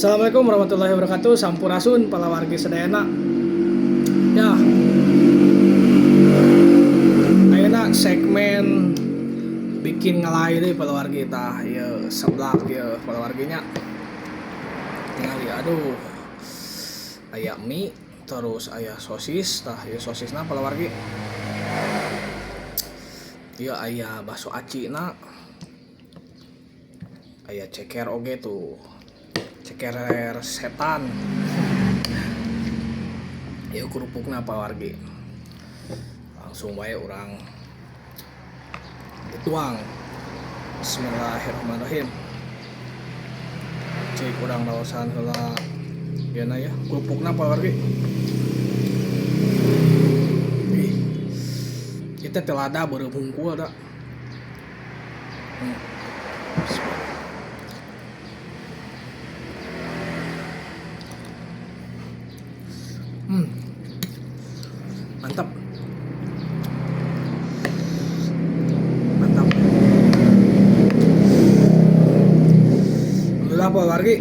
Assalamualaikum warahmatullahi wabarakatuh. Sampurasun palawargi sadayana. Ya. Ayeuna segmen bikin ngelai deui palawargi tah ieu seblak ieu palawarginya. Tingali aduh. Aya mie terus aya sosis tah ieu sosisna palawargi. Ieu aya bakso acina. Aya ceker oge tuh. Ceker setan. Ieu kerupukna palawargi. Langsung wae urang dituang. Bismillahirrahmanirrahim. Cik urang raosan heula ieu na ya kerupukna palawargi. Ih. Ieu teh lada beureum hungkul da. Mantap. Mantap. Alhamdulillah palawargi.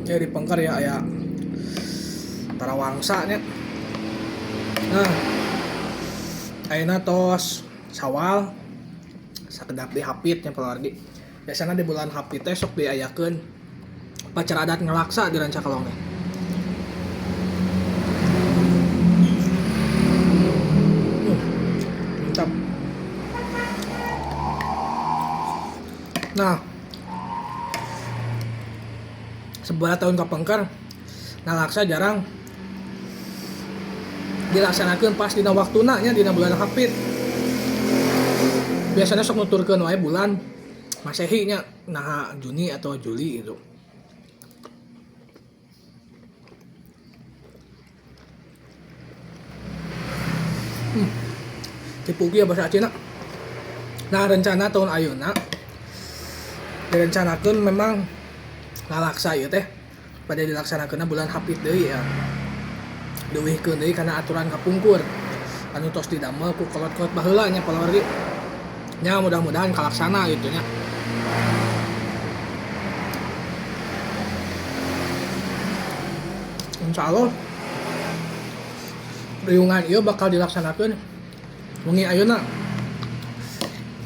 Jadi pengker ya aya tarawangsa nya. Nah, ayeuna tos Sawal sakedap di hapit nya palawargi. Biasana di bulan hapit teh sok diayakeun upacara adat ngalaksa di Rancakalong teh. Mantap. Nah, sebelah tahun kapengker ngalaksa jarang dilaksanakeun pas dina waktuna nya dina bulan hapit. Biasanya sok nuturkeun wae bulan Masehi nya, nah Juni atau Juli gitu. Tipu ya bahasa Acina. Nah, rencana tahun ayeuna direncanakeun memang ngalaksa ieu teh pada dilaksanakeunna bulan hapit deui ya. Leuwihkeun deui kana aturan kapungkur anu tos didamel ku kolot-kolot baheula nya palawargi. Nya mudah-mudahan kalaksana gitu nya. Insyaallah riungan ieu bakal dilaksanakeun wengi ayeuna.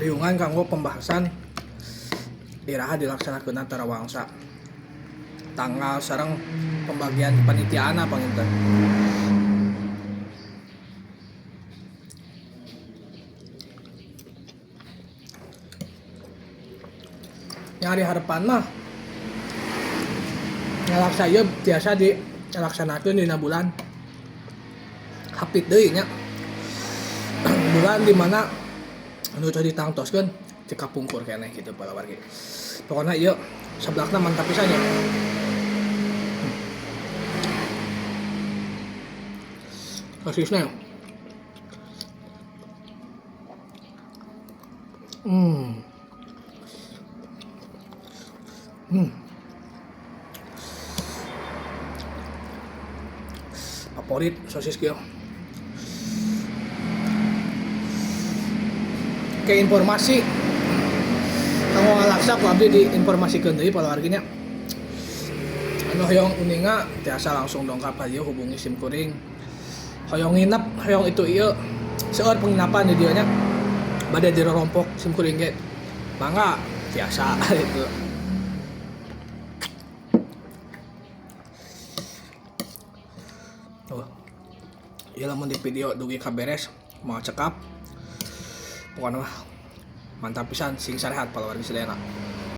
Riungan kanggo pembahasan iraha dilaksanakeun tarawangsa. Tanggal sareng pembagian kepanitiaan panginten. Nyari harapan mah ngalaksa ieu biasa dilaksanakeun dina bulan hapit deui nya. Bulan di mana anu teu ditangtoskeun ti kapungkur keneh kitu palawargi. Pokona ieu seblakna mantap pisan nya. Sosisna. Favorit sosis kieu. Ke informasi kanggo ngalaksa ku abdi diinformasikeun deui palawargi nya. Anu hoyong uninga tiasa langsung dongkap ka dieu hubungi sim kuring. Hoyong nginep, hoyong itu ieu seueur penginapan di dieu nya. Bade dirorompok sim kuring ge. Mangga tiasa gitu. Oh. Ieu lamun di video dugi ka beres moal cekap. Pokona mah mantap pisan sing sarehat palawargi sadayana.